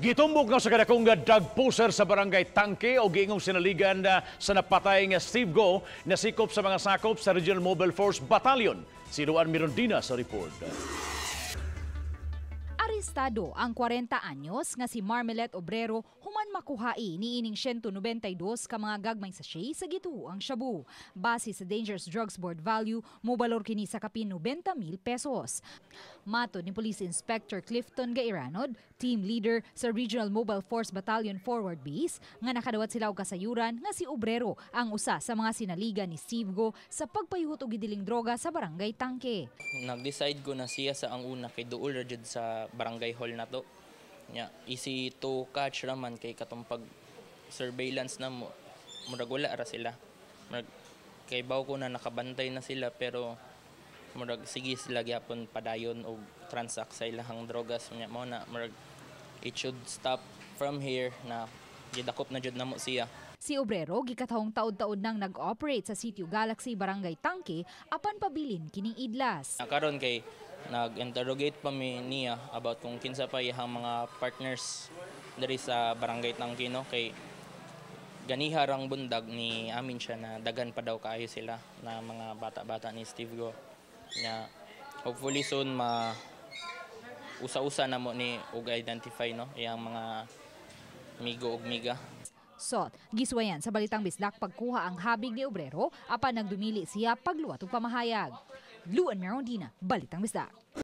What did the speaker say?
Gitumbok na sa kadakong nga drug pusher sa Barangay Tangke o giingong sinaligan na sa napatay nga Steve Go na sikop sa mga sakop sa Regional Mobile Force Battalion. Si Luan Mirondina sa report. Arestado ang 40 anyos nga si Marmelet Obrero human makuhai niining 192 ka mga gagmay sachet sa gituoang shabu. Base sa Dangerous Drugs Board value, mobalor kini sa kapin 90 mil pesos. Matod ni Police Inspector Clifton Gairanod, team leader sa Regional Mobile Force Battalion Forward Base, nga nakadawat sila og kasayuran nga si Obrero ang usa sa mga sinaligan ni Steve Go sa pagpayuhot og gidiling droga sa Barangay Tangke. Nag-decide ko na siya sa ang una kay duol ra jud sa barangay hall na to. Nya, easy to catch raman kay katong pag surveillance na mo, murag wala ra sila. Murag kay baw ko na nakabantay na sila, pero murag sige sila gyapon padayon og transact sa ilahang drogas. Nya mao na murag it should stop from here na gidakop na jud namo siya. Si Obrero gikatahong taod-taod nang nag-operate sa Sitio Galaxy, Barangay Tangke, apan pabilin kining idlas. Karon kay nag-interrogate pa mi niya about kung kinsa pa iyang mga partners diri sa Barangay Tangke, no, kay ganiha rang bundag ni amin siya na daghan pa daw kaayo sila na mga bata-bata ni Steve Go. Nya hopefully soon ma usa-usa na mo ni og identify, no, iyang mga migo ug miga. Sot, giswayan sa Balitang Bisdak pagkuha ang habig ni Obrero apan nagdumili siya pagluwat og pamahayag. Luan Merondina, Balitang Bisdak.